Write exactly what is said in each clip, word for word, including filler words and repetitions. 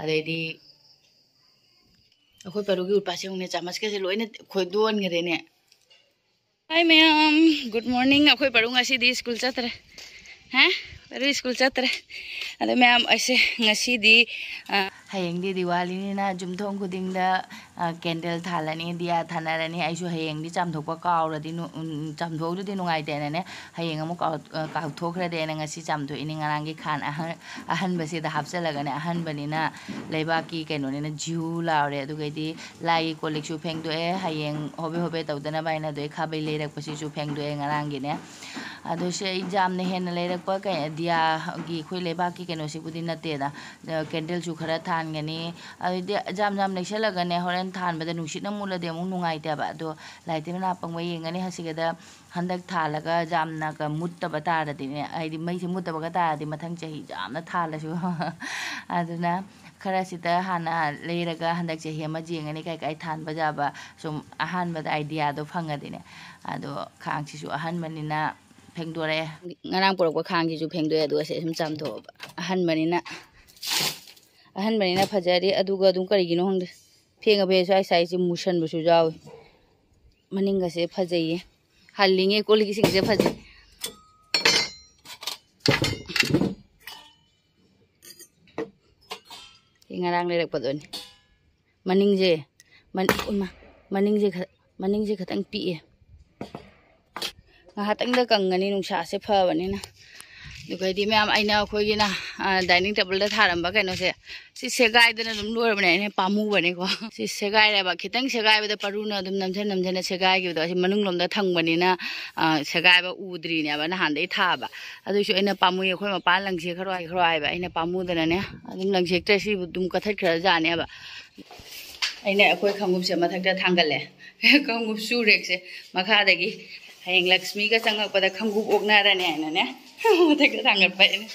ꯑꯗꯩꯗꯤ ꯑꯩꯈꯣꯏ ꯄꯔꯨꯒꯤ ꯎꯠꯄꯥꯁꯦ ꯌꯦꯡꯉꯨꯅꯦ, ꯆꯥꯃꯁꯀꯁꯦ ꯂꯣꯏꯅ ꯈꯣꯏꯗꯣꯟꯈ꯭ꯔꯦꯅꯦ꯫ Hi ꯃꯌꯥꯝ, good morning꯫ ꯑꯩꯈꯣꯏ ꯄꯔꯨ ꯉꯁꯤꯗꯤ ꯁ꯭ꯀꯨꯜ ꯆꯠꯇ꯭ꯔꯦ꯫ ꯍꯥ? ꯄꯔꯨ ꯁ꯭ꯀꯨꯜ ꯆꯠꯇ꯭ꯔꯦ꯫ ꯑꯗꯣ ꯃꯌꯥꯝ, ꯑꯩꯁꯦ ꯉꯁꯤꯗꯤ, ꯑ, ꯍꯌꯦꯡꯗꯤ ꯗꯤꯋꯥꯂꯤꯅꯤꯅ ꯌꯨꯝꯊꯣꯡ ꯈꯨꯗꯤꯡꯗ, ꯑ, ꯀꯦꯟꯗꯜ ꯊꯥꯜꯂꯅꯤ, ꯗꯤꯌꯥ ꯊꯥꯅꯔꯅꯤ꯫ ꯑꯩꯁꯨ ꯍꯌꯦꯡꯗꯤ ꯆꯥꯝꯊꯣꯛꯄ ꯀꯥꯎꯔꯗꯤ ꯅꯨ-, ꯎꯝ, ꯆꯥꯝꯊꯣꯛꯍꯧꯗ꯭ꯔꯗꯤ ꯅꯨꯡꯉꯥꯏꯇꯦꯅꯅꯦ, ꯍꯌꯦꯡ ꯑꯃꯨꯛ ꯀꯥꯎ-, ꯑ, ꯀꯥꯎꯊꯣꯛꯈ꯭ꯔꯗꯤꯅ ꯉꯁꯤ ꯆꯥꯝꯊꯣꯛꯏꯅꯤ꯫ ꯉꯔꯥꯡꯒꯤ ꯈꯥꯟ ꯑꯍ-, ꯑꯍꯟꯕꯁꯤꯗ ꯍꯥꯞꯆꯜꯂꯒꯅꯦ, ꯑꯍꯟꯕꯅꯤꯅ ꯂꯩꯕꯥꯛꯀꯤ ꯀꯩꯅꯣꯅꯤꯅ ꯖꯤꯍꯨ ꯂꯥꯎꯔꯦ꯫ ꯑꯗꯨꯒꯩꯗꯤ ꯂꯥꯏꯒꯤ ꯀꯣꯜ ꯂꯤꯛꯁꯨ ꯐꯦꯡꯗꯣꯛꯑꯦ꯫ ꯍꯌꯦꯡ ꯍꯣꯕꯦ ꯍꯣꯕꯦ ꯇꯧꯗꯅꯕ ꯍꯥꯏꯅ ꯑꯗꯩ ꯈꯥꯕꯩ ꯂꯩꯔꯛꯄꯁꯤꯁꯨ ꯐꯦꯡꯗꯣꯛꯑꯦ ꯉꯔꯥꯡꯒꯤꯅꯦ꯫ ꯑꯗꯣ ꯁꯤ ꯑꯩ ꯌꯥꯝꯅ ꯍꯦꯟꯅ ꯂꯩꯔꯛꯄ ꯀꯩ-, ꯗꯤꯌꯥꯒꯤ ꯑꯩꯈꯣꯏ ꯂꯩꯕꯥꯛꯀꯤ ꯀꯩꯅꯣꯁꯤꯕꯨꯗꯤ ꯅꯠꯇꯦꯗ꯫ ꯑ, ꯀꯦꯟꯗꯜꯁꯨ ꯈꯔ ꯊꯥꯟꯒꯅꯤ꯫ ꯑꯗꯨꯗꯤ ꯌꯥꯝ ꯌꯥꯝ ꯂꯩꯁꯜꯂꯒꯅꯦ, ꯍꯣꯔꯦꯟ ꯊꯥꯟꯕꯗ ꯅꯨꯡꯁꯤꯠꯅ ꯃꯨꯠꯂꯗꯤ ꯑꯃꯨꯛ ꯅꯨꯡꯉꯥꯏꯇꯦꯕ꯫ ꯑꯗꯣ ꯂꯥꯏ ꯇꯤꯟ ꯃꯅꯥ ꯄꯪꯕ ꯌꯦꯡꯒꯅꯤ꯫ ꯑꯁꯤꯒꯗ ꯍꯟꯗꯛ ꯊꯥꯜꯂꯒ ꯌꯥꯝꯅꯒ ꯃꯨꯠꯇꯕ ꯇꯥꯔꯗꯤꯅꯦ, ꯍꯥꯏꯗꯤ ꯃꯩꯁꯦ ꯃꯨꯠꯇꯕꯒ ꯇꯥꯔꯗꯤ ꯃꯊꯪ ꯆꯍꯤ ꯌꯥꯝꯅ ꯊꯥꯜꯂꯁꯨ꯫ ꯑꯗꯨꯅ ꯈꯔꯁꯤꯗ ꯍꯥꯟꯅ ꯂꯩꯔꯒ ꯍꯟꯗꯛ ꯆꯍꯤ ꯑꯃ ꯌꯦꯡꯉꯅꯤ ꯀꯥꯏ ꯀꯥꯏ ꯊꯥꯟꯕ ꯌꯥꯕ꯫ ꯁꯨꯝ ꯑꯍꯥꯟꯕꯗ ꯑꯥꯏꯗꯤꯌꯥꯗꯣ ꯐꯪꯉꯗꯤꯅꯦ꯫ ꯑꯗꯣ ꯈꯥꯡꯁꯤꯁꯨ ꯑꯍꯟꯕꯅꯤꯅ ꯐꯦꯡꯗꯣꯔꯛꯑꯦ꯫ ꯉꯔꯥꯡ ꯄꯨꯔꯛꯄ ꯈꯥꯡꯁꯤꯁꯨ ꯐꯦꯡꯗꯣꯛꯑꯦ, ꯑꯗꯨꯒ ꯁꯤ ꯁꯨꯝ ꯆꯥꯝꯊꯣꯛꯑꯕ꯫ ꯑꯍꯟꯕꯅꯤꯅ, ꯑꯍꯟꯕꯅꯤꯅ ꯐꯖꯔꯤ꯫ ꯑꯗꯨꯒ ꯑꯗꯨꯝ ꯀꯔꯤꯒꯤꯅꯣ ꯈꯪꯗꯦ, ꯐꯦꯡꯉ ꯐꯦꯡꯉ ꯁ꯭ꯋꯥꯏ ꯁ꯭ꯋꯥꯏꯁꯤ ꯃꯨꯁꯟꯕꯁꯨ ꯌꯥꯎꯏ꯫ ꯃꯅꯤꯡꯒꯁꯦ ꯐꯖꯩꯌꯦ, ꯍꯜꯂꯤꯉꯦ ꯀꯣꯜ ꯂꯤꯛꯁꯤꯡꯁꯦ ꯐꯖꯩ꯫ ꯁꯤ ꯉꯔꯥꯡ ꯂꯩꯔꯛꯄꯗꯨꯅꯤ꯫ ꯃꯅꯤꯡꯁꯦ, ꯃꯟ-, ꯏꯃꯥ, ꯃꯅꯤꯡꯁꯦ ꯈ-, ꯃꯅꯤꯡꯁꯦ ꯈꯤꯇꯪ ꯄꯤꯛꯑꯦ꯫ ꯉꯥꯏꯍꯥꯛꯇꯪꯗ ꯀꯪꯒꯅꯤ, ꯅꯨꯡꯁꯥꯁꯦ ꯐꯕꯅꯤꯅ꯫ ꯑꯗꯨꯒꯩꯗꯤ ꯃꯌꯥꯝ, ꯑꯩꯅ ꯑꯩꯈꯣꯏꯒꯤꯅ, ꯑ, dining table ꯗ ꯊꯥꯔꯝꯕ ꯀꯩꯅꯣꯁꯦ, ꯁꯤ ꯁꯦꯒꯥꯏꯗꯅ ꯑꯗꯨꯝ ꯂꯣꯏꯔꯕꯅꯦ꯫ ꯑꯩꯅ ꯄꯥꯝꯃꯨꯕꯅꯦꯀꯣ꯫ ꯁꯤ ꯁꯦꯒꯥꯏꯔꯦꯕ꯫ ꯈꯤꯇꯪ ꯁꯦꯒꯥꯏꯕꯗ ꯄꯔꯨꯅ ꯑꯗꯨꯝ ꯅꯝꯖꯟ ꯅꯝꯖꯟꯅ ꯁꯦꯒꯥꯏꯈꯤꯕꯗꯣ꯫ ꯑꯁꯤ ꯃꯅꯨꯡꯂꯣꯝꯗ ꯊꯪꯕꯅꯤꯅ, ꯑ, ꯁꯦꯒꯥꯏꯕ ꯎꯗ꯭ꯔꯤꯅꯦꯕ ꯅꯍꯥꯟꯗꯩ ꯊꯥꯕ꯫ ꯑꯗꯨꯏꯁꯨ ꯑꯩꯅ ꯄꯥꯝꯃꯨꯏ꯫ ꯑꯩꯈꯣꯏ ꯃꯄꯥꯟ ꯂꯪꯁꯦ ꯈꯔ ꯋꯥꯏ, ꯈꯔ ꯋꯥꯏꯕ꯫ ꯑꯩꯅ ꯄꯥꯝꯃꯨꯗꯅꯅꯦ ꯑꯗꯨꯝ ꯂꯪꯁꯦꯛꯇ꯭ꯔꯦ꯫ ꯁꯤꯕꯨ ꯑꯗꯨꯝ ꯀꯛꯊꯠꯈ꯭ꯔꯖꯥꯠꯅꯦꯕ꯫ ꯑꯩꯅ ꯑꯩꯈꯣꯏ ꯈꯣꯡꯎꯞꯁꯦ ꯃꯊꯛꯇ ꯊꯥꯡꯒꯠꯂꯦ꯫ ꯈꯣꯡꯎꯞ shoe rack ꯁꯦ ꯃꯈꯥꯗꯒꯤ꯫ ꯍꯌꯦꯡ ꯂꯛꯁꯃꯤꯒ ꯆꯪꯉꯛꯄꯗ ꯈꯣꯡꯎꯞ ꯑꯣꯛꯅꯔꯅꯤ ꯍꯥꯏꯅꯅꯦ ꯃꯊꯛꯇ ꯊꯥꯡꯒꯠꯄ ꯑꯩꯅ꯫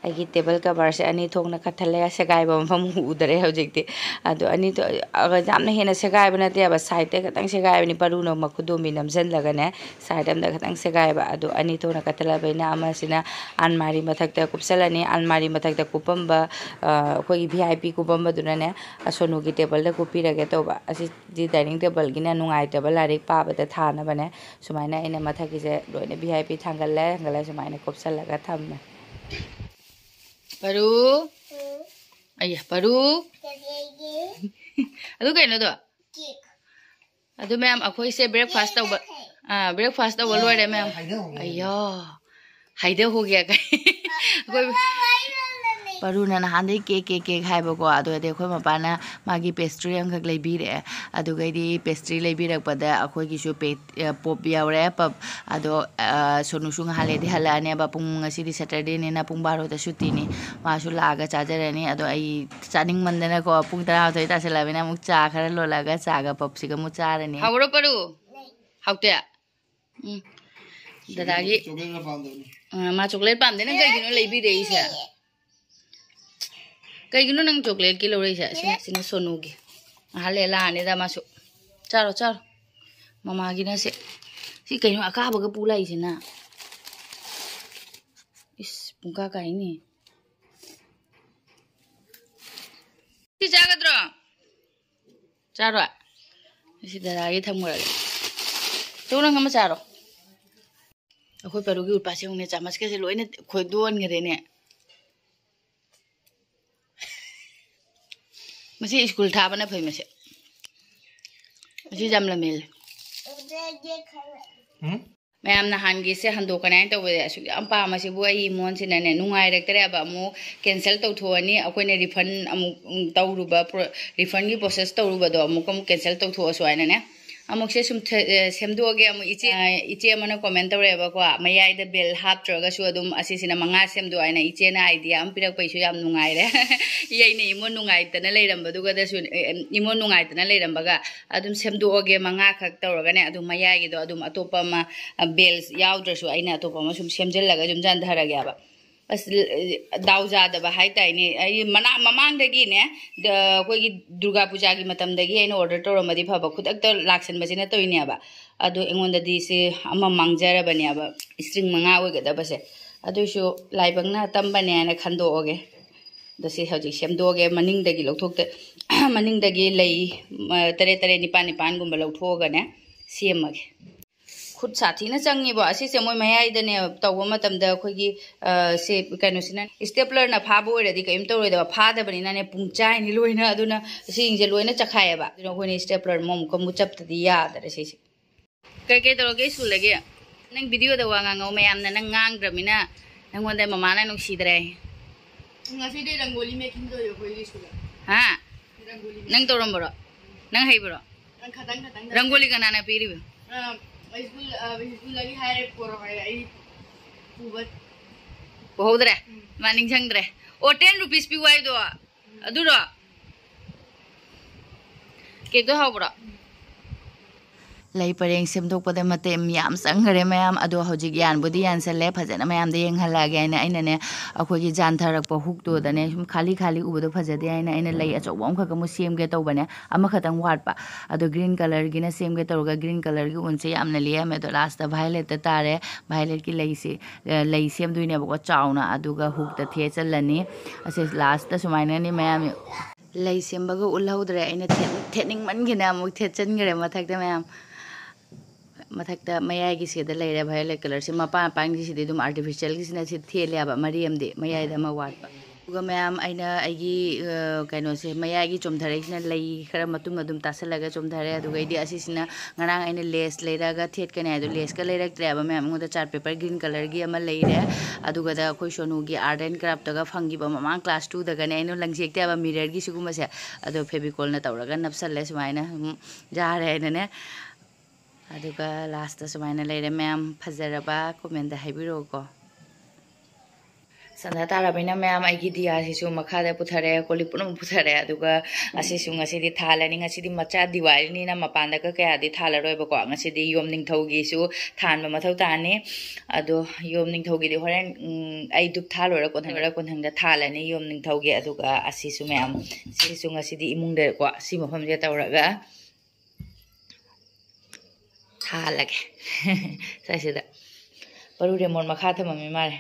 ꯑꯩꯒꯤ ꯇꯦꯕꯜ ꯀꯕꯔꯁꯦ ꯑꯅꯤ ꯊꯣꯛꯅ ꯀꯠꯊꯠꯂꯦ, ꯁꯦꯒꯥꯏꯕ ꯃꯐꯝ ꯎꯗꯔꯦ ꯍꯧꯖꯤꯛꯇꯤ꯫ ꯑꯗꯣ ꯑꯅꯤ ꯊꯣꯛ-, ꯑ, ꯌꯥꯝꯅ ꯍꯦꯟꯅ ꯁꯦꯒꯥꯏꯕ ꯅꯠꯇꯦꯕ, ꯁꯥꯏꯗꯇ ꯈꯤꯇꯪ ꯁꯦꯒꯥꯏꯕꯅꯤ, ꯄꯔꯨꯅ ꯃꯈꯨꯗꯣꯝꯕꯤ ꯅꯝꯁꯤꯜꯂꯒꯅꯦ, ꯁꯥꯏꯗ ꯑꯝꯗ ꯈꯤꯇꯪ ꯁꯦꯒꯥꯏꯕ꯫ ꯑꯗꯣ ꯑꯅꯤ ꯊꯣꯛꯅ ꯀꯠꯊꯠꯂꯕꯅꯤꯅ ꯑꯃꯁꯤꯅ ꯑꯜꯃꯥꯔꯤ ꯃꯊꯛꯇ ꯀꯨꯞꯁꯜꯂꯅꯤ, ꯑꯜꯃꯥꯔꯤ ꯃꯊꯛꯇ ꯀꯨꯞꯄꯝꯕ, ꯑ, ꯑꯩꯈꯣꯏꯒꯤ V I P ꯀꯨꯞꯄꯝꯕꯗꯨꯅꯅꯦ, ꯑ, ꯁꯣꯅꯨꯒꯤ ꯇꯦꯕꯜꯗ ꯀꯨꯞꯄꯤꯔꯒꯦ ꯇꯧꯕ꯫ ꯑꯁꯤꯗꯤ dining tableꯒꯤꯅ ꯅꯨꯡꯉꯥꯏꯇꯕ, ꯂꯥꯏꯔꯤꯛ ꯄꯥꯕꯗ ꯊꯥꯅꯕꯅꯦ꯫ ꯁꯨꯃꯥꯏꯅ ꯑꯩꯅ ꯃꯊꯛꯀꯤꯁꯦ ꯂꯣꯏꯅ V I P ꯊꯥꯡꯒꯠꯂꯦ, ꯊꯥꯡꯒꯠꯂꯦ, ꯁꯨꯃꯥꯏꯅ ꯀꯨꯞꯁꯜꯂꯒ ꯊꯝꯃꯦ꯫ ꯄꯔꯨ꯫ ꯑꯌꯥ, ꯄꯔꯨ꯫ ꯑꯗꯨ ꯀꯩꯅꯣꯗꯣ? ꯑꯗꯨ ꯃꯌꯥꯝ ꯑꯩꯈꯣꯏꯁꯦ breakfast ꯇꯧꯕ, ꯑꯥ, breakfast ꯇꯧꯕ ꯂꯣꯏꯔꯦ ꯃꯌꯥꯝ꯫ ꯍꯥꯏꯗ ꯍꯧꯒꯦ꯫ ꯑꯌꯥ꯫ ꯍꯥꯏꯗ ꯍꯧꯒꯦ ꯀꯥꯏ꯫ ꯑꯩꯈꯣꯏ ꯄꯔꯨꯅ ꯅꯍꯥꯟꯗꯩ cake, cake, cake ꯍꯥꯏꯕꯀꯣ꯫ ꯑꯗꯨꯗꯤ ꯑꯩꯈꯣꯏ ꯃꯄꯥꯅ ꯃꯥꯒꯤ pastry ꯑꯃꯈꯛ ꯂꯩꯕꯤꯔꯛꯑꯦ꯫ ꯑꯗꯨꯒꯩꯗꯤ pastry ꯂꯩꯕꯤꯔꯛꯄꯗ ꯑꯩꯈꯣꯏꯒꯤꯁꯨ ꯄꯦ-, ꯑ, pop ꯌꯥꯎꯔꯦ꯫ Puff ꯑꯗꯣ, ꯑ, ꯁꯣꯅꯨꯁꯨ ꯉꯥꯏꯍꯥꯛ ꯂꯩꯔꯗꯤ ꯍꯜꯂꯛꯑꯅꯦꯕ꯫ ꯄꯨꯡ ꯉꯁꯤꯗꯤ Saturdayꯅꯤꯅ ꯄꯨꯡ ꯕꯥꯔꯣꯗ ꯁꯨꯇꯤꯅꯤ꯫ ꯃꯥꯁꯨ ꯂꯥꯛꯑꯒ ꯆꯥꯖꯔꯅꯤ꯫ ꯑꯗꯣ ꯑꯩ ꯆꯥꯅꯤꯡꯃꯟꯗꯅꯀꯣ, ꯄꯨꯡ ꯇꯔꯥꯃꯥꯊꯣꯏ ꯇꯥꯁꯜꯂꯛꯑꯕꯅꯤꯅ ꯑꯃꯨꯛ ꯆꯥ ꯈꯔ ꯂꯣꯜꯂꯛꯑꯒ ꯆꯥꯒ puffꯁꯤꯒ ꯑꯃꯨꯛ ꯆꯥꯔꯅꯤ꯫ ꯍꯥꯎꯕ꯭ꯔꯣ ꯄꯔꯨ? ꯍꯥꯎꯇꯦ? ꯎꯝ꯫ ꯗꯗꯥꯒꯤ꯫ Chocolate ꯈꯔ ꯄꯥꯝꯗꯕꯅꯤ꯫ ꯑ, ꯃꯥ chocolate ꯄꯥꯝꯗꯦ꯫ ꯅꯪ ꯀꯩꯒꯤꯅꯣ ꯂꯩꯕꯤꯔꯛꯏꯁꯦ? ꯀꯩꯒꯤꯅꯣ ꯅꯪ chocolateꯀꯤ ꯂꯧꯔꯛꯏꯁꯦ? ꯁꯤꯅ, ꯁꯤꯅ ꯁꯣꯅꯨꯒꯤ꯫ ꯉꯥꯏꯍꯥꯛ ꯂꯩꯔ ꯂꯥꯛꯑꯅꯤꯗ ꯃꯥꯁꯨ꯫ ꯆꯥꯔꯣ, ꯆꯥꯔꯣ꯫ ꯃꯃꯥꯒꯤꯅ ꯁꯤ꯫ ꯁꯤ ꯀꯩꯅꯣ ꯑꯀꯥꯕꯒ ꯄꯨ ꯂꯥꯛꯏꯁꯤꯅ? ꯏꯁ, ꯄꯨꯡꯀꯥ ꯀꯥꯏꯅꯦ꯫ ꯁꯤ ꯆꯥꯒꯗ꯭ꯔꯣ? ꯆꯥꯔꯣꯏ? ꯁꯤ ꯗꯗꯥꯒꯤ ꯊꯝꯈ꯭ꯔꯒꯦ꯫ ꯇꯨ ꯅꯪ ꯑꯃ ꯆꯥꯔꯣ꯫ ꯑꯩꯈꯣꯏ ꯄꯔꯨꯒꯤ ꯎꯠꯄꯥꯠꯁꯦ ꯌꯦꯡꯉꯨꯅꯦ, ꯆꯥꯃꯁꯀꯁꯦ ꯂꯣꯏꯅ ꯈꯣꯏꯗꯣꯛꯍꯟꯈ꯭ꯔꯦꯅꯦ꯫ ꯃꯁꯤ ꯁ꯭ꯀꯨꯜ ꯊꯥꯕꯅ ꯐꯩ ꯃꯁꯤ꯫ ꯃꯁꯤ ꯌꯥꯝ ꯂꯝꯍꯦꯜꯂꯦ꯫ ꯎꯝ? ꯃꯌꯥꯝ ꯅꯍꯥꯟꯒꯤꯁꯦ ꯍꯟꯗꯣꯛꯀꯅꯤ ꯍꯥꯏꯅ ꯇꯧꯕꯁꯦ ꯑꯁꯨꯛ ꯌꯥꯝ ꯄꯥꯝꯃꯁꯤꯕꯨ ꯑꯩ ꯏꯃꯣꯟꯁꯤꯅꯅꯦ ꯅꯨꯡꯉꯥꯏꯔꯛꯇ꯭ꯔꯦꯕ꯫ ꯑꯃꯨꯛ cancel ꯇꯧꯊꯣꯛꯑꯅꯤ, ꯑꯩꯈꯣꯏꯅ refund ꯑꯃꯨꯛ, ꯎꯝ, ꯇꯧꯔꯨꯕ ꯄ꯭ꯔꯣ-, refundꯒꯤ process ꯇꯧꯔꯨꯕꯗꯣ ꯑꯃꯨꯛꯀ ꯑꯃꯨꯛ cancel ꯇꯧꯊꯣꯛꯑꯁꯨ ꯍꯥꯏꯅꯅꯦ꯫ ꯑꯃꯨꯛꯁꯦ ꯁꯨꯝ ꯊ-, ꯑ, ꯁꯦꯝꯗꯣꯛꯑꯒꯦ꯫ ꯑꯃꯨꯛ ꯏꯆꯦ, ꯑ, ꯏꯆꯦ ꯑꯃꯅ comment ꯇꯧꯔꯛꯑꯦꯕꯀꯣ, ꯃꯌꯥꯏꯗ bell ꯍꯥꯞꯇ꯭ꯔꯒꯁꯨ ꯑꯗꯨꯝ ꯑꯁꯤꯁꯤꯅ ꯃꯉꯥ ꯁꯦꯝꯗꯣꯛ ꯍꯥꯏꯅ ꯏꯆꯦꯅ idea ꯑꯃ ꯄꯤꯔꯛꯄꯩꯁꯨ ꯌꯥꯝ ꯅꯨꯡꯉꯥꯏꯔꯦ꯫ ꯑꯩꯅ ꯏꯃꯣꯟ ꯅꯨꯡꯉꯥꯏꯇꯅ ꯂꯩꯔꯝꯕꯗꯨꯒꯗꯁꯨ, ꯑꯦ, ꯑꯦ, ꯏꯃꯣꯟ ꯅꯨꯡꯉꯥꯏꯇꯅ ꯂꯩꯔꯝꯕꯒ ꯑꯗꯨꯝ ꯁꯦꯝꯗꯣꯛꯑꯒꯦ, ꯃꯉꯥꯈꯛ ꯇꯧꯔꯒꯅꯦ꯫ ꯑꯗꯨꯝ ꯃꯌꯥꯏꯒꯤꯗꯣ ꯑꯗꯨꯝ ꯑꯇꯣꯞꯄ ꯑꯃ, ꯑ, bell ꯌꯥꯎꯗ꯭ꯔꯁꯨ ꯑꯩꯅ ꯑꯇꯣꯞꯄ ꯑꯃ ꯁꯨꯝ ꯁꯦꯝꯖꯤꯜꯂꯒ ꯑꯗꯨꯝ ꯆꯟꯊꯔꯒꯦꯕ꯫ ꯑꯁ, ꯗꯥꯎ ꯌꯥꯗꯕ ꯍꯥꯏꯇꯥꯔꯦꯅꯦ꯫ ꯑꯩ ꯃꯅꯥ-, ꯃꯃꯥꯡꯗꯒꯤꯅꯦ, ꯗ-, ꯑꯩꯈꯣꯏꯒꯤ ꯗꯨꯔꯒꯥ ꯄꯨꯖꯥꯒꯤ ꯃꯇꯝꯗꯒꯤ ꯑꯩꯅ order ꯇꯧꯔꯝꯃꯗꯤ ꯐꯕ, ꯈꯨꯗꯛꯇ ꯂꯥꯛꯁꯟꯕꯁꯤꯅ ꯇꯧꯔꯤꯅꯦꯕ꯫ ꯑꯗꯣ ꯑꯩꯉꯣꯟꯗꯗꯤ ꯁꯤ ꯑꯃ ꯃꯥꯡꯖꯔꯕꯅꯦꯕ, string ꯃꯉꯥ ꯑꯣꯏꯒꯗꯕꯁꯦ꯫ ꯑꯗꯨꯏꯁꯨ ꯂꯥꯏꯕꯛꯅ ꯇꯝꯕꯅꯦ ꯍꯥꯏꯅ ꯈꯟꯗꯣꯛꯑꯒꯦ꯫ ꯑꯗꯣ ꯁꯤ ꯍꯧꯖꯤꯛ ꯁꯦꯝꯗꯣꯛꯑꯒꯦ, ꯃꯅꯤꯡꯗꯒꯤ ꯂꯧꯊꯣꯛꯇ-, ꯃꯅꯤꯡꯗꯒꯤ ꯂꯩ, ꯃ-, ꯇꯔꯦꯠ ꯇꯔꯦꯠ, ꯅꯤꯄꯥꯟ ꯅꯤꯄꯥꯟꯒꯨꯝꯕ ꯂꯧꯊꯣꯛꯑꯒꯅꯦ ꯁꯦꯝꯃꯒꯦ꯫ ꯈꯨꯠ ꯁꯥꯊꯤꯅ ꯆꯪꯉꯤꯕꯣ ꯑꯁꯤꯁꯦ꯫ ꯃꯣꯏ ꯃꯌꯥꯏꯗꯅꯦ ꯇꯧꯕ ꯃꯇꯝꯗ ꯑꯩꯈꯣꯏꯒꯤ, ꯑ, ꯁꯦ, ꯀꯩꯅꯣꯁꯤꯅ, staplerꯅ ꯐꯥꯕ ꯑꯣꯏꯔꯗꯤ ꯀꯔꯤꯝ ꯇꯧꯔꯣꯏꯗꯕ, ꯐꯥꯗꯕꯅꯤꯅꯅꯦ ꯄꯨꯡꯆꯥꯏꯅꯤ ꯂꯣꯏꯅ꯫ ꯑꯗꯨꯅ ꯁꯤꯁꯤꯡꯁꯦ ꯂꯣꯏꯅ ꯆꯈꯥꯏꯌꯦꯕ꯫ ꯑꯗꯨꯅ ꯑꯩꯈꯣꯏꯅ stapler ꯑꯃꯃꯨꯛꯀ ꯑꯃꯨꯛ ꯆꯞꯇꯗꯤ ꯌꯥꯗꯔꯦ ꯁꯤꯁꯦ꯫ ꯀꯩ ꯀꯩ ꯇꯧꯔꯒꯦ ꯁ꯭ꯀꯨꯜꯗꯒꯤ? ꯅꯪ videoꯗ ꯋꯥ ꯉꯥꯡꯉꯧ, ꯃꯌꯥꯝꯅ ꯅꯪ ꯉꯥꯡꯗ꯭ꯔꯃꯤꯅ ꯅꯪꯉꯣꯟꯗ ꯃꯃꯥꯅ ꯅꯨꯡꯁꯤꯗ꯭ꯔꯦ꯫ ꯉꯁꯤꯗꯤ ꯔꯪꯒꯣꯂꯤ making ꯇꯧꯔꯤ ꯑꯩꯈꯣꯏꯒꯤ ꯁ꯭ꯀꯨꯜꯗ꯫ ꯍꯥ? ꯔꯪꯒꯣꯂꯤ making꯫ ꯅꯪ ꯇꯧꯔꯝꯕꯔꯣ? ꯅꯪ ꯍꯩꯕꯔꯣ? ꯅꯪ ꯈꯇꯪ ꯈꯇꯪ ꯔꯪꯒꯣꯂꯤ ꯀꯅꯥꯅ ꯄꯤꯔꯤꯕ? ꯑ, ꯑꯩ ꯁ꯭ꯀꯨꯜ, ꯑ, ꯁ꯭ꯀꯨꯜꯗꯒꯤ ꯍꯥꯏꯔꯦ ꯄꯣꯔꯛꯑꯣ ꯍꯥꯏꯔꯦ, ꯑꯩ ꯄꯨꯕ꯫ ꯄꯨꯍꯧꯗ꯭ꯔꯦ? ꯎꯝ꯫ ꯃꯥ ꯅꯤꯡꯁꯤꯡꯗ꯭ꯔꯦ꯫ ꯑꯣ, ten rupees ꯄꯤꯌꯨ ꯍꯥꯏꯗꯣ? ꯑꯗꯨꯔꯣ? Cakeꯇꯣ ꯍꯥꯎꯕ꯭ꯔꯣ? ꯂꯩ ꯄꯔꯦꯡ ꯁꯦꯝꯗꯣꯛꯄꯗ ꯃꯇꯝ ꯌꯥꯝ ꯆꯪꯈꯔꯦ ꯃꯌꯥꯝ꯫ ꯑꯗꯣ ꯍꯧꯖꯤꯛ ꯌꯥꯟꯕꯨꯗꯤ ꯌꯥꯟꯁꯜꯂꯦ, ꯐꯖꯅ ꯃꯌꯥꯝꯗ ꯌꯦꯡꯍꯜꯂꯛꯑꯒꯦ ꯍꯥꯏꯅ ꯑꯩꯅꯅꯦ, ꯑꯩꯈꯣꯏꯒꯤ ꯖꯥꯟꯊꯔꯛꯄ hookꯇꯨꯗꯅꯦ, ꯁꯨꯝ ꯈꯥꯂꯤ ꯈꯥꯂꯤ ꯎꯕꯗꯣ ꯐꯖꯗꯦ ꯍꯥꯏꯅ ꯑꯩꯅ ꯂꯩ ꯑꯆꯧꯕ ꯑꯃꯈꯛ ꯑꯃꯨꯛ ꯁꯦꯝꯒꯦ ꯇꯧꯕꯅꯦ, ꯑꯃꯈꯛꯇꯪ ꯋꯥꯠꯄ꯫ ꯑꯗꯣ green colourꯒꯤꯅ ꯁꯦꯝꯒꯦ ꯇꯧꯔꯒ green colourꯒꯤ ꯎꯟꯁꯦ ꯌꯥꯝꯅ ꯂꯤꯛꯑꯝꯃꯦ꯫ ꯑꯗꯣ lastꯇ violetꯇ ꯇꯥꯔꯦ, violetꯀꯤ ꯂꯩꯁꯤ, ꯑ, ꯂꯩ ꯁꯦꯝꯗꯣꯏꯅꯦꯕꯀꯣ ꯆꯥꯎꯅ, ꯑꯗꯨꯒ hookꯇ ꯊꯦꯠꯆꯜꯂꯅꯤ꯫ ꯑꯁꯤ lastꯇ ꯁꯨꯃꯥꯏꯅꯅꯤ ꯃꯌꯥꯝ꯫ ꯂꯩ ꯁꯦꯝꯕꯒ ꯎꯠꯍꯧꯗ꯭ꯔꯦ꯫ ꯑꯩꯅ ꯊꯦꯠ-, ꯊꯦꯠꯅꯤꯡꯃꯟꯒꯤꯅ ꯑꯃꯨꯛ ꯊꯦꯠꯆꯟꯈ꯭ꯔꯦ ꯃꯊꯛꯇ ꯃꯌꯥꯝ꯫ ꯃꯊꯛꯇ ꯃꯌꯥꯏꯒꯤꯁꯤꯗ ꯂꯩꯔꯦ violet colourꯁꯦ꯫ ꯃꯄꯥꯟ ꯃꯄꯥꯟꯒꯤꯁꯤꯗꯤ ꯑꯗꯨꯝ artificialꯒꯤꯁꯤꯅ ꯁꯤ ꯊꯦꯠꯂꯦꯕ, ꯃꯔꯤ ꯑꯃꯗꯤ ꯃꯌꯥꯏꯗ ꯑꯃ ꯋꯥꯠꯄ꯫ ꯑꯗꯨꯒ ꯃꯌꯥꯝ ꯑꯩꯅ ꯑꯩꯒꯤ, ꯑ, ꯀꯩꯅꯣꯁꯦ, ꯃꯌꯥꯏꯒꯤ ꯆꯣꯝꯊꯔꯛꯏꯁꯤꯅ ꯂꯩ ꯈꯔ ꯃꯇꯨꯝ ꯑꯗꯨꯝ ꯇꯥꯁꯜꯂꯒ ꯆꯣꯝꯊꯔꯦ꯫ ꯑꯗꯨꯒ ꯑꯩꯗꯤ ꯑꯁꯤꯁꯤꯅ ꯉꯔꯥꯡ ꯑꯩꯅ lace ꯂꯩꯔꯒ ꯊꯦꯠꯀꯅꯤ ꯍꯥꯏꯗꯣ laceꯀ ꯂꯩꯔꯛꯇ꯭ꯔꯦꯕ ꯃꯌꯥꯝ꯫ ꯑꯩꯉꯣꯟꯗ chart paper green colourꯒꯤ ꯑꯃ ꯂꯩꯔꯦ꯫ ꯑꯗꯨꯒꯗ ꯑꯩꯈꯣꯏ ꯁꯣꯅꯨꯒꯤ art and craftꯇꯒ ꯐꯪꯈꯤꯕ ꯃꯃꯥꯡ class twoꯗꯒꯅꯦ ꯑꯩꯅ ꯂꯪꯖꯦꯛꯇꯦꯕ mirrorꯒꯤ ꯁꯤꯒꯨꯝꯕꯁꯦ꯫ ꯑꯗꯣ Fevicolꯅ ꯇꯧꯔꯒ ꯅꯞꯁꯜꯂꯦ ꯁꯨꯃꯥꯏꯅ꯫ ꯎꯝ, ꯌꯥꯔꯦ ꯍꯥꯏꯅꯅꯦ꯫ ꯑꯗꯨꯒ lastꯇ ꯁꯨꯃꯥꯏꯅ ꯂꯩꯔꯦ ꯃꯌꯥꯝ꯫ ꯐꯖꯔꯕ commentꯇ ꯍꯥꯏꯕꯤꯔꯛꯎꯀꯣ꯫ ꯁꯟꯗꯥ ꯇꯥꯔꯕꯅꯤꯅ ꯃꯌꯥꯝ, ꯑꯩꯒꯤ ꯗꯤꯌꯥꯁꯤꯁꯨ ꯃꯈꯥꯗ ꯄꯨꯊꯔꯦ, ꯀꯣꯜ ꯂꯤꯛ ꯄꯨꯝꯅꯃꯛ ꯄꯨꯊꯔꯦ, ꯑꯗꯨꯒ ꯑꯁꯤꯁꯨ ꯉꯁꯤꯗꯤ ꯊꯥꯜꯂꯅꯤ꯫ ꯉꯁꯤꯗꯤ ꯃꯆꯥ ꯗꯤꯋꯥꯂꯤꯅꯤꯅ ꯃꯄꯥꯟꯗꯒ ꯀꯌꯥꯗꯤ ꯊꯥꯜꯂꯔꯣꯏꯕꯀꯣ꯫ ꯉꯁꯤꯗꯤ ꯌꯣꯝ ꯅꯤꯡꯊꯧꯒꯤꯁꯨ ꯊꯥꯟꯕ ꯃꯊꯧ ꯇꯥꯅꯤ꯫ ꯑꯗꯣ ꯌꯣꯝ ꯅꯤꯡꯊꯧꯒꯤꯗꯤ ꯍꯣꯔꯦꯟ, ꯎꯝ, ꯑꯩ ꯙꯨꯞ ꯊꯥ ꯂꯣꯏꯔ ꯀꯣꯟꯊꯪ, ꯂꯣꯏꯔ ꯀꯣꯟꯊꯪꯗ ꯊꯥꯜꯂꯅꯤ ꯌꯣꯝ ꯅꯤꯡꯊꯧꯒꯤ꯫ ꯑꯗꯨꯒ ꯑꯁꯤꯁꯨ ꯃꯌꯥꯝ, ꯁꯤꯁꯨ ꯉꯁꯤꯗꯤ ꯏꯃꯨꯡꯗꯀꯣ ꯁꯤ ꯃꯐꯝꯁꯦ ꯇꯧꯔꯒ ꯊꯥꯜꯂꯒꯦ꯫ ꯁ꯭ꯋꯥꯏꯁꯤꯗ ꯄꯔꯨ ꯔꯦꯃꯣꯟ ꯃꯈꯥ ꯊꯝꯃꯝꯃꯤ ꯃꯥꯜꯂꯦ꯫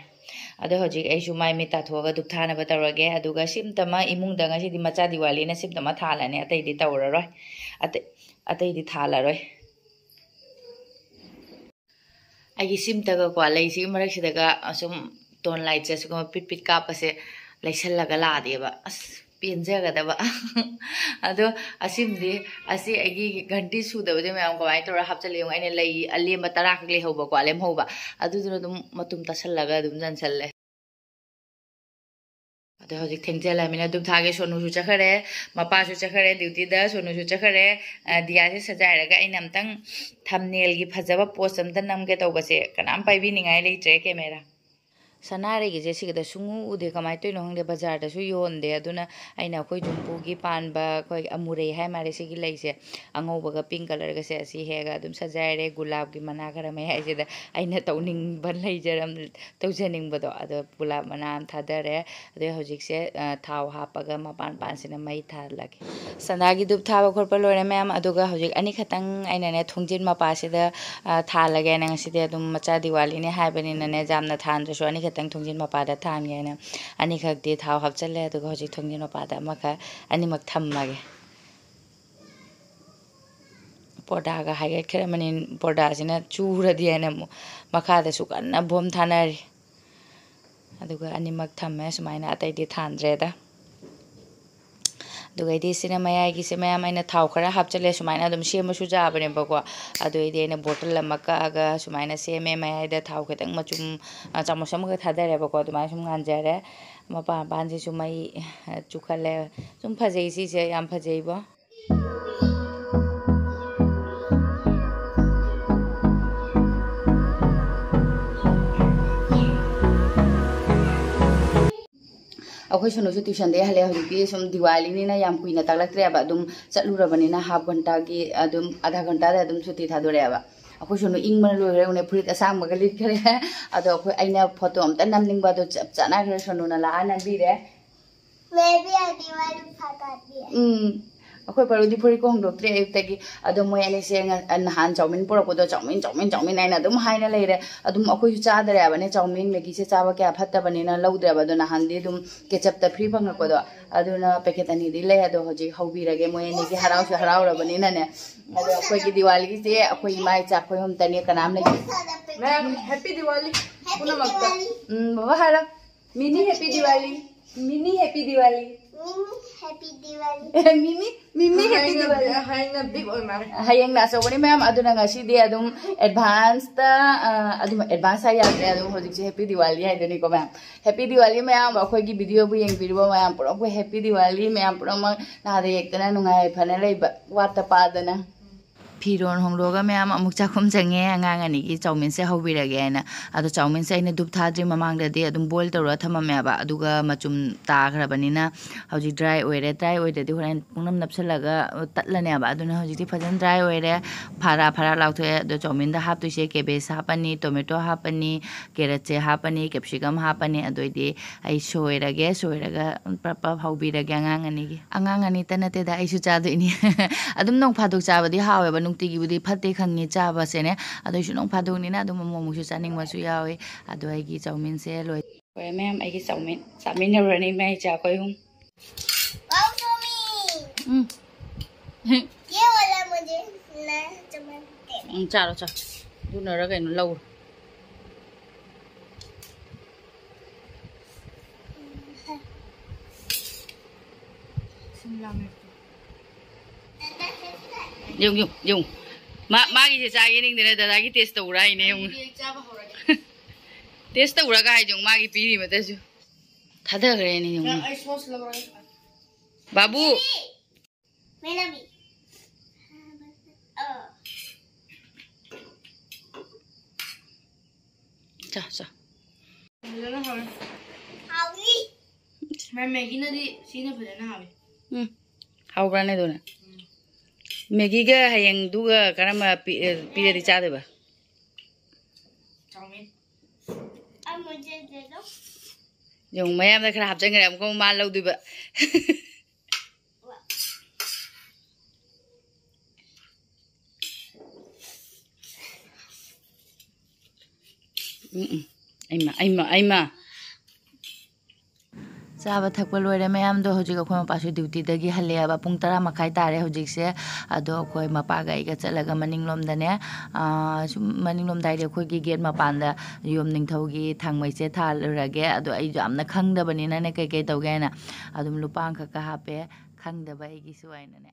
ꯑꯗꯣ ꯍꯧꯖꯤꯛ ꯑꯩꯁꯨ ꯃꯥꯏ ꯃꯤꯠ ꯇꯥꯊꯣꯛꯑꯒ ꯙꯨꯞ ꯊꯥꯅꯕ ꯇꯧꯔꯒꯦ꯫ ꯑꯗꯨꯒ ꯁꯤꯝꯇꯃ ꯏꯃꯨꯡꯗ ꯉꯁꯤꯗꯤ ꯃꯆꯥ ꯗꯤꯋꯥꯂꯤꯅ ꯁꯤꯝꯇꯃ ꯊꯥꯜꯂꯅꯤ, ꯑꯇꯩꯗꯤ ꯇꯧꯔꯔꯣꯏ꯫ ꯑꯇꯩ, ꯑꯇꯩꯗꯤ ꯊꯥꯜꯂꯔꯣꯏ꯫ ꯑꯩꯒꯤ ꯁꯤꯝꯇꯒꯀꯣ, ꯂꯩꯁꯤꯒꯤ ꯃꯔꯛꯁꯤꯗꯒ ꯑꯁꯨꯝ ꯇꯣꯟ ꯂꯥꯏꯠꯁꯦ ꯑꯁꯤꯒꯨꯝꯕ ꯄꯤꯠ ꯄꯤꯠ ꯀꯥꯞꯄꯁꯦ ꯂꯩꯁꯜꯂꯒ ꯂꯥꯛꯑꯗꯤꯕ ꯑꯁ ꯄꯦꯟꯖꯒꯗꯕ꯫ ꯑꯗꯣ ꯑꯁꯤꯃꯗꯤ, ꯑꯁꯤ ꯑꯩꯒꯤ ꯘꯟꯇꯤ ꯁꯨꯗꯕꯁꯦ ꯃꯌꯥꯝ ꯀꯃꯥꯏꯅ ꯇꯧꯔ ꯍꯥꯞꯆꯜꯂꯤ ꯌꯦꯡꯉꯣ꯫ ꯑꯩꯅ ꯂꯩ ꯑꯂꯦꯝꯕ ꯇꯔꯥ ꯈꯛ ꯂꯩꯍꯧꯕꯀꯣ, ꯂꯦꯝꯍꯧꯕ, ꯑꯗꯨꯗꯨꯅ ꯑꯗꯨꯝ ꯃꯇꯨꯝ ꯇꯥꯁꯜꯂꯒ ꯑꯗꯨꯝ ꯆꯟꯁꯜꯂꯦ꯫ ꯑꯗꯣ ꯍꯧꯖꯤꯛ ꯊꯦꯡꯖꯜꯂꯃꯤꯅ ꯙꯨꯞ ꯊꯥꯒꯦ꯫ ꯁꯣꯅꯨꯁꯨ ꯆꯠꯈꯔꯦ, ꯃꯄꯥꯁꯨ ꯆꯠꯈꯔꯦ ꯗ꯭ꯌꯨꯇꯤꯗ, ꯁꯣꯅꯨꯁꯨ ꯆꯠꯈꯔꯦ꯫ ꯑ, ꯗꯤꯌꯥꯁꯦ ꯁꯖꯥꯏꯔꯒ ꯑꯩꯅ ꯑꯝꯇꯪ ꯊꯝꯅꯦꯜꯒꯤ ꯐꯖꯕ ꯄꯣꯁ ꯑꯝꯇ ꯅꯝꯒꯦ ꯇꯧꯕꯁꯦ ꯀꯅꯥꯝ ꯄꯥꯏꯕꯤꯅꯤꯡꯉꯥꯏ ꯂꯩꯇ꯭ꯔꯦ ꯀꯦꯃꯦꯔꯥ꯫ ꯁꯅꯥꯔꯩꯒꯤꯁꯦ ꯁꯤꯒꯗ ꯁꯨꯡꯎ ꯎꯗꯦ, ꯀꯃꯥꯏꯅ ꯇꯧꯔꯤꯅꯣ ꯈꯪꯗꯦ, ꯕꯖꯥꯔꯗꯁꯨ ꯌꯣꯟꯗꯦ꯫ ꯑꯗꯨꯅ ꯑꯩꯅ ꯑꯩꯈꯣꯏ ꯌꯨꯝꯕꯨꯒꯤ ꯄꯥꯟꯕ ꯑꯩꯈꯣꯏ ꯑꯃꯨꯔꯩ ꯍꯥꯏ ꯃꯥꯜꯂꯦ, ꯁꯤꯒꯤ ꯂꯩꯁꯦ ꯑꯉꯧꯕꯒ ꯄꯤꯡ ꯀꯂꯔꯒꯁꯦ ꯑꯁꯤ ꯍꯦꯛꯑꯒ ꯑꯗꯨꯝ ꯁꯖꯥꯏꯔꯦ꯫ ꯒꯨꯂꯥꯞꯀꯤ ꯃꯅꯥ ꯈꯔ ꯃꯌꯥꯏꯁꯤꯗ ꯑꯩꯅ ꯇꯧꯅꯤꯡꯕ ꯂꯩꯖꯔꯝ-, ꯇꯧꯖꯅꯤꯡꯕꯗꯣ, ꯑꯗꯣ ꯒꯨꯂꯥꯞ ꯃꯅꯥ ꯑꯃ ꯊꯥꯗꯔꯦ꯫ ꯑꯗꯩ ꯍꯧꯖꯤꯛꯁꯦ, ꯑ, ꯊꯥꯎ ꯍꯥꯞꯄꯒ ꯃꯄꯥꯟ ꯄꯥꯟꯁꯤꯅ ꯃꯩ ꯊꯥꯍꯜꯂꯒꯦ꯫ ꯁꯅꯥꯒꯤ ꯙꯨꯞ ꯊꯥꯕ ꯈꯣꯠꯄ ꯂꯣꯏꯔꯦ ꯃꯌꯥꯝ꯫ ꯑꯗꯨꯒ ꯍꯧꯖꯤꯛ ꯑꯅꯤꯈꯛꯇꯪ ꯑꯩꯅꯅꯦ ꯊꯣꯡꯖꯤꯟ ꯃꯄꯥꯁꯤꯗ, ꯑ, ꯊꯥꯜꯂꯒꯦꯅ꯫ ꯉꯁꯤꯗꯤ ꯑꯗꯨꯝ ꯃꯆꯥ ꯗꯤꯋꯥꯂꯤꯅꯦ ꯍꯥꯏꯕꯅꯤꯅꯅꯦ ꯌꯥꯝꯅ ꯊꯥꯟꯗ꯭ꯔꯁꯨ ꯑꯅꯤꯈꯛꯇꯪ ꯊꯣꯡꯖꯤꯟ ꯃꯄꯥꯗ ꯊꯥꯟꯒꯦꯅ ꯑꯅꯤꯈꯛꯇꯤ ꯊꯥꯎ ꯍꯥꯞꯆꯜꯂꯦ꯫ ꯑꯗꯨꯒ ꯍꯧꯖꯤꯛ ꯊꯣꯡꯖꯤꯟ ꯃꯄꯥꯗ ꯑꯃꯈꯛ, ꯑꯅꯤꯃꯛ ꯊꯝꯃꯒꯦ꯫ ꯄꯣꯔꯗꯥꯒ ꯍꯥꯏꯒꯠꯈ꯭ꯔꯕꯅꯤ, ꯄꯣꯔꯗꯥꯁꯤꯅ ꯆꯨꯔꯗꯤ ꯍꯥꯏꯅ ꯑꯃꯨꯛ ꯃꯈꯥꯗꯁꯨ ꯀꯟꯅ ꯕꯣꯝ ꯊꯥꯅꯔꯤ꯫ ꯑꯗꯨꯒ ꯑꯅꯤꯃꯛ ꯊꯝꯃꯦ ꯁꯨꯃꯥꯏꯅ, ꯑꯇꯩꯗꯤ ꯊꯥꯟꯗ꯭ꯔꯦꯗ꯫ ꯑꯗꯨꯒꯩꯗꯤ ꯁꯤꯅ ꯃꯌꯥꯏꯒꯤꯁꯦ ꯃꯌꯥꯝ ꯑꯩꯅ ꯊꯥꯎ ꯈꯔ ꯍꯥꯞꯆꯜꯂꯦ, ꯁꯨꯃꯥꯏꯅ ꯑꯗꯨꯝ ꯁꯦꯝꯕꯁꯨ ꯌꯥꯕꯅꯦꯕꯀꯣ꯫ ꯑꯗꯨ ꯑꯩꯗꯤ ꯑꯩꯅ ꯕꯣꯇꯜ ꯑꯃ ꯀꯛꯑꯒ ꯁꯨꯃꯥꯏꯅ ꯁꯦꯝꯃꯦ꯫ ꯃꯌꯥꯏꯗ ꯊꯥꯎ ꯈꯤꯇꯪ ꯃꯆꯨꯝ, ꯑ, ꯆꯥꯃꯁ ꯑꯃꯈꯛ ꯊꯥꯗꯔꯦꯕꯀꯣ, ꯑꯗꯨꯃꯥꯏꯅ ꯁꯨꯝ ꯉꯥꯟꯖꯔꯦ꯫ ꯃꯄꯥꯟ ꯃꯄꯥꯟꯁꯤꯁꯨ ꯃꯩ, ꯑ, ꯆꯨꯈꯠꯂꯦ꯫ ꯁꯨꯝ ꯐꯖꯩ ꯁꯤꯁꯦ, ꯌꯥꯝ ꯐꯖꯩꯕꯣ꯫ ꯑꯩꯈꯣꯏ ꯁꯣꯅꯨꯁꯨ ꯇ꯭ꯌꯨꯁꯟꯗꯒꯤ ꯍꯜꯂꯛꯑꯦ꯫ ꯍꯧꯖꯤꯛꯇꯤ ꯁꯨꯝ ꯗꯤꯋꯥꯂꯤꯅꯤꯅ ꯌꯥꯝ ꯀꯨꯏꯅ ꯇꯥꯛꯂꯛꯇ꯭ꯔꯦꯕ, ꯑꯗꯨꯝ ꯆꯠꯂꯨꯔꯕꯅꯤꯅ ꯍꯥꯞ ꯘꯟꯇꯥꯒꯤ ꯑꯗꯨꯝ ꯑꯙꯥ ꯘꯟꯇꯥꯗ ꯑꯗꯨꯝ ꯁꯨꯇꯤ ꯊꯥꯗꯣꯔꯛꯑꯦꯕ꯫ ꯑꯩꯈꯣꯏ ꯁꯣꯅꯨ ꯏꯪꯕꯅ ꯂꯣꯏꯈ꯭ꯔꯦ꯫ ꯎꯅꯦ, ꯐꯨꯔꯤꯠ ꯑꯁꯥꯡꯕꯒ ꯂꯤꯠꯈ꯭ꯔꯦ꯫ ꯑꯗꯣ ꯑꯩꯈꯣꯏ, ꯑꯩꯅ ꯐꯣꯇꯣ ꯑꯝꯇ ꯅꯝꯅꯤꯡꯕ ꯑꯗꯣ ꯆꯞ ꯆꯥꯅꯈ꯭ꯔꯦ, ꯁꯣꯅꯨꯅ ꯂꯥꯛꯑ ꯅꯝꯕꯤꯔꯦ꯫ ꯎꯝ, ꯑꯩꯈꯣꯏ ꯄꯔꯨꯗꯤ ꯐꯨꯔꯤꯠꯀ ꯍꯣꯡꯗꯣꯛꯇ꯭ꯔꯤ ꯑꯌꯨꯛꯇꯒꯤ꯫ ꯑꯗꯣ ꯃꯣꯏ ꯑꯅꯤꯁꯦ ꯉ-, ꯅꯍꯥꯟ ꯆꯧꯃꯤꯟ ꯄꯨꯔꯛꯄꯗꯣ ꯆꯧꯃꯤꯟ, ꯆꯧꯃꯤꯟ, ꯆꯧꯃꯤꯟ ꯍꯥꯏꯅ ꯑꯗꯨꯝ ꯍꯥꯏꯅ ꯂꯩꯔꯦ꯫ ꯑꯗꯨꯝ ꯑꯩꯈꯣꯏꯁꯨ ꯆꯥꯗ꯭ꯔꯦꯕꯅꯦ, ꯆꯧꯃꯤꯟ, ꯃꯦꯒꯤꯁꯦ ꯆꯥꯕ ꯀꯌꯥ ꯐꯠꯇꯕꯅꯤꯅ ꯂꯧꯗ꯭ꯔꯦꯕ꯫ ꯑꯗꯣ ꯅꯍꯥꯟꯗꯤ ꯑꯗꯨꯝ ꯀꯦꯆꯞꯇ ꯐ꯭ꯔꯤ ꯐꯪꯉꯛꯄꯗꯣ, ꯑꯗꯨꯅ ꯄꯦꯀꯦꯠ ꯑꯅꯤꯗꯤ ꯂꯩ꯫ ꯑꯗꯣ ꯍꯧꯖꯤꯛ ꯍꯧꯕꯤꯔꯒꯦ, ꯃꯣꯏ ꯑꯅꯤꯒꯤ ꯍꯔꯥꯎꯁꯨ ꯍꯔꯥꯎꯔꯕꯅꯤꯅꯅꯦ꯫ ꯑꯗꯣ ꯑꯩꯈꯣꯏꯒꯤ ꯗꯤꯋꯥꯂꯤꯒꯤꯁꯦ ꯑꯩꯈꯣꯏ ꯏꯃꯥ ꯏꯆꯥ ꯑꯩꯈꯣꯏ ꯑꯍꯨꯝꯇꯅꯦ, ꯀꯅꯥꯝ ꯂꯩꯇꯦ꯫ ꯃꯌꯥꯝ ꯍꯦꯄꯤ ꯗꯤꯋꯥꯂꯤ ꯄꯨꯝꯅꯃꯛꯇ꯫ ꯎꯝ, ꯕꯕꯥ ꯍꯥꯏꯔꯣ꯫ ꯃꯤꯅꯤ ꯍꯦꯄꯤ ꯗꯤꯋꯥꯂꯤ꯫ ꯃꯤꯅꯤ ꯍꯦꯄꯤ ꯗꯤꯋꯥꯂꯤ꯫ ꯃꯤꯅꯤ ꯍꯦꯄꯤ ꯗꯤꯋꯥꯂꯤ꯫ ꯃꯤꯃꯤ, ꯃꯤꯃꯤ ꯍꯦꯄꯤ ꯗꯤꯋꯥꯂꯤ꯫ ꯍꯥꯏꯅ ꯕꯤꯛ ꯑꯣꯏ ꯃꯥꯜꯂꯦ꯫ ꯍꯌꯦꯡꯅ ꯑꯆꯧꯕꯅꯤ ꯃꯌꯥꯝ, ꯑꯗꯨꯅ ꯉꯁꯤꯗꯤ ꯑꯗꯨꯝ ꯑꯦꯗꯚꯥꯟꯁꯇ, ꯑ, ꯑꯗꯨꯝ ꯑꯦꯗꯚꯥꯟꯁ ꯍꯥꯏ ꯌꯥꯗ꯭ꯔꯦ, ꯑꯗꯨꯝ ꯍꯧꯖꯤꯛꯁꯦ ꯍꯦꯄꯤ ꯗꯤꯋꯥꯂꯤ ꯍꯥꯏꯗꯨꯅꯤꯀꯣ ꯃꯌꯥꯝ꯫ ꯍꯦꯄꯤ ꯗꯤꯋꯥꯂꯤ ꯃꯌꯥꯝ, ꯑꯩꯈꯣꯏꯒꯤ ꯚꯤꯗꯤꯑꯣꯕꯨ ꯌꯦꯡꯕꯤꯔꯤꯕ ꯃꯌꯥꯝ ꯄꯨꯝꯅꯃꯛꯄꯨ ꯍꯦꯄꯤ ꯗꯤꯋꯥꯂꯤ, ꯃꯌꯥꯝ ꯄꯨꯝꯅꯃꯛ ꯅꯥꯗ ꯌꯦꯛꯇꯅ ꯅꯨꯡꯉꯥꯏ ꯌꯥꯏꯐꯅ ꯂꯩꯕ, ꯋꯥꯠꯇ ꯄꯥꯗꯅ꯫ ꯐꯤꯔꯣꯟ ꯍꯣꯡꯗꯣꯛꯑꯒ ꯃꯌꯥꯝ ꯑꯃꯨꯛ ꯆꯥꯛꯈꯨꯝ ꯆꯪꯉꯦ꯫ ꯑꯉꯥꯡ ꯑꯅꯤꯒꯤ ꯆꯧꯃꯤꯟꯁꯦ ꯍꯧꯕꯤꯔꯒꯦ ꯍꯥꯏꯅ꯫ ꯑꯗꯣ ꯆꯧꯃꯤꯟꯁꯦ ꯑꯩꯅ ꯙꯨꯞ ꯊꯥꯗ꯭ꯔꯤ ꯃꯃꯥꯡꯗꯗꯤ ꯑꯗꯨꯝ ꯕꯣꯏꯜ ꯇꯧꯔꯒ ꯊꯝꯃꯝꯃꯦꯕ, ꯑꯗꯨꯒ ꯃꯆꯨꯝ ꯇꯥꯈ꯭ꯔꯕꯅꯤꯅ ꯍꯧꯖꯤꯛ ꯗ꯭ꯔꯥꯏ ꯑꯣꯏꯔꯦ꯫ ꯗ꯭ꯔꯥꯏ ꯑꯣꯏꯗ꯭ꯔꯗꯤ ꯍꯣꯔꯦꯟ ꯄꯨꯡꯅꯝ ꯅꯞꯁꯜꯂꯒ ꯇꯠꯂꯅꯦꯕ꯫ ꯑꯗꯨꯅ ꯍꯧꯖꯤꯛꯇꯤ ꯐꯖꯅ ꯗ꯭ꯔꯥꯏ ꯑꯣꯏꯔꯦ, ꯐꯔꯥ ꯐꯔꯥ ꯂꯥꯎꯊꯣꯛꯑꯦ꯫ ꯑꯗꯣ ꯆꯧꯃꯤꯟꯗ ꯍꯥꯞꯇꯣꯏꯁꯦ ꯀꯦꯕꯦꯖ ꯍꯥꯞꯄꯅꯤ, ꯇꯣꯃꯦꯇꯣ ꯍꯥꯞꯄꯅꯤ, ꯀꯦꯔꯠꯁꯦ ꯍꯥꯞꯄꯅꯤ, ꯀꯦꯞꯁꯤꯀꯝ ꯍꯥꯞꯄꯅꯤ꯫ ꯑꯗꯨꯑꯣꯏꯗꯤ ꯑꯩ ꯁꯣꯏꯔꯒꯦ, ꯁꯣꯏꯔꯒ ꯄ꯭ꯔꯞ ꯄ꯭ꯔꯞ ꯍꯧꯕꯤꯔꯒꯦ ꯑꯉꯥꯡ ꯑꯅꯤꯒꯤ꯫ ꯑꯉꯥꯡ ꯑꯅꯤꯇ ꯅꯠꯇꯦꯗ, ꯑꯩꯁꯨ ꯆꯥꯗꯣꯏꯅꯤ꯫ ꯑꯗꯨꯝ ꯅꯣꯡ ꯐꯥꯗꯣꯛ ꯆꯥꯕꯗꯤ ꯍꯥꯎꯋꯦꯕ, ꯅꯨꯡꯇꯤꯒꯤꯕꯨꯗꯤ ꯐꯠꯇꯦ ꯈꯪꯉꯤ ꯆꯥꯕꯁꯦꯅꯦ, ꯑꯗꯨꯏꯁꯨ ꯅꯣꯡ ꯐꯥꯗꯣꯛꯅꯤꯅ ꯑꯗꯨꯝ ꯑꯃꯨꯛ ꯑꯃꯨꯛꯁꯨ ꯆꯥꯅꯤꯡꯕꯁꯨ ꯌꯥꯎꯋꯤ꯫ ꯑꯗꯣ ꯑꯩꯒꯤ ꯆꯧꯃꯤꯟꯁꯦ ꯂꯣꯏ-, ꯂꯣꯏꯔꯦ ꯃꯌꯥꯝ, ꯑꯩꯒꯤ ꯆꯧꯃꯤꯟ ꯆꯥꯃꯤꯟꯅꯔꯨꯔꯅꯤ ꯏꯃꯥ ꯏꯆꯥ ꯑꯩꯈꯣꯏ ꯑꯍꯨꯝ꯫ ꯎꯝ꯫ ये वाला मुझे ना चम्मच दे। ꯎꯝ, ꯆꯥꯔꯣ, ꯆꯥꯔꯣ꯫ ꯑꯗꯨꯅꯔ ꯀꯩꯅꯣ ꯂꯧꯔꯣ꯫ ꯁꯤꯝꯂꯥ ꯃꯤꯔꯆ꯫ ꯌꯦꯡꯉꯨ, ꯌꯦꯡꯉꯨ, ꯌꯦꯡꯉꯨ꯫ ꯃꯥ, ꯃꯥꯒꯤꯁꯦ ꯆꯥꯒꯦ ꯅꯤꯡꯗꯅ ꯗꯗꯥꯒꯤ ꯇꯦꯁ ꯇꯧꯔꯥ ꯍꯥꯏꯅꯦ, ꯌꯦꯡꯉꯨ꯫ ꯑꯩ ꯆꯥꯕ ꯍꯧꯔꯒꯦ꯫ ꯇꯦꯁ ꯇꯧꯔꯒ ꯍꯥꯏꯗꯣ ꯃꯥꯒꯤ ꯄꯤꯔꯤꯕꯗꯁꯨ ꯊꯥꯗꯈ꯭ꯔꯦꯅꯦ, ꯌꯦꯡꯉꯨ꯫ ꯅꯪ ꯑꯩ ꯁꯣꯁ ꯂꯧꯔꯒꯦ꯫ ꯕꯥꯕꯨ꯫ ꯃꯦꯂꯥꯃꯤ꯫ ꯑ꯫ ꯆꯥ, ꯆꯥ꯫ ꯐꯖꯅ ꯍꯥꯎꯔꯦ꯫ ꯍꯥꯎꯏ꯫ ꯃꯦꯒꯤꯅꯗꯤ ꯁꯤꯅ ꯐꯖꯅ ꯍꯥꯎꯋꯤ꯫ ꯎꯝ, ꯍꯥꯎꯕ꯭ꯔꯥꯅꯦ ꯑꯗꯨꯅ? ꯃꯦꯒꯤꯒ ꯍꯌꯦꯡꯗꯨꯒ ꯀꯔꯝꯕ ꯄꯤ-, ꯑꯦ, ꯄꯤꯔꯗꯤ ꯆꯥꯗꯣꯏꯕ? ꯆꯥꯎꯃꯤꯟ꯫ ꯌꯦꯡꯉꯨ, ꯃꯌꯥꯝꯗ ꯈꯔ ꯍꯥꯞꯆꯤꯟꯈ꯭ꯔꯦ, ꯑꯃꯨꯛꯀ ꯑꯃꯨꯛ ꯃꯥ ꯂꯧꯗꯣꯏꯕ꯫ ꯎꯝ, ꯎꯝ꯫ ꯑꯩꯃ, ꯑꯩꯃ, ꯑꯩꯃ꯫ ꯆꯥꯕ ꯊꯛꯄ ꯂꯣꯏꯔꯦ ꯃꯌꯥꯝꯗꯣ꯫ ꯍꯧꯖꯤꯛ ꯑꯩꯈꯣꯏ ꯃꯄꯥꯁꯨ ꯗ꯭ꯌꯨꯇꯤꯗꯒꯤ ꯍꯜꯂꯛꯑꯦꯕ꯫ ꯄꯨꯡ ꯇꯔꯥ ꯃꯈꯥꯏ ꯇꯥꯔꯦ ꯍꯧꯖꯤꯛꯁꯦ꯫ ꯑꯗꯣ ꯑꯩꯈꯣꯏ ꯃꯄꯥꯒ ꯑꯩꯒ ꯆꯠꯂꯒ ꯃꯅꯤꯡꯂꯣꯝꯗꯅꯦ, ꯑꯥ, ꯁꯨꯝ ꯃꯅꯤꯡꯂꯣꯝꯗ ꯍꯥꯏꯗꯤ ꯑꯩꯈꯣꯏꯒꯤ ꯒꯦꯠ ꯃꯄꯥꯟꯗ ꯌꯨꯝ ꯅꯤꯡꯊꯧꯒꯤ ꯊꯥꯡꯃꯩꯁꯦ ꯊꯥꯜꯂꯨꯔꯒꯦ꯫ ꯑꯗꯣ ꯑꯩꯁꯨ ꯌꯥꯝꯅ ꯈꯪꯗꯕꯅꯤꯅꯅꯦ ꯀꯩꯀꯩ ꯇꯧꯒꯦ ꯍꯥꯏꯅ ꯑꯗꯨꯝ ꯂꯨꯄꯥ ꯑꯃꯈꯛꯀ ꯍꯥꯞꯄꯦ, ꯈꯪꯗꯕ ꯑꯩꯒꯤꯁꯨ ꯍꯥꯏꯅꯅꯦ꯫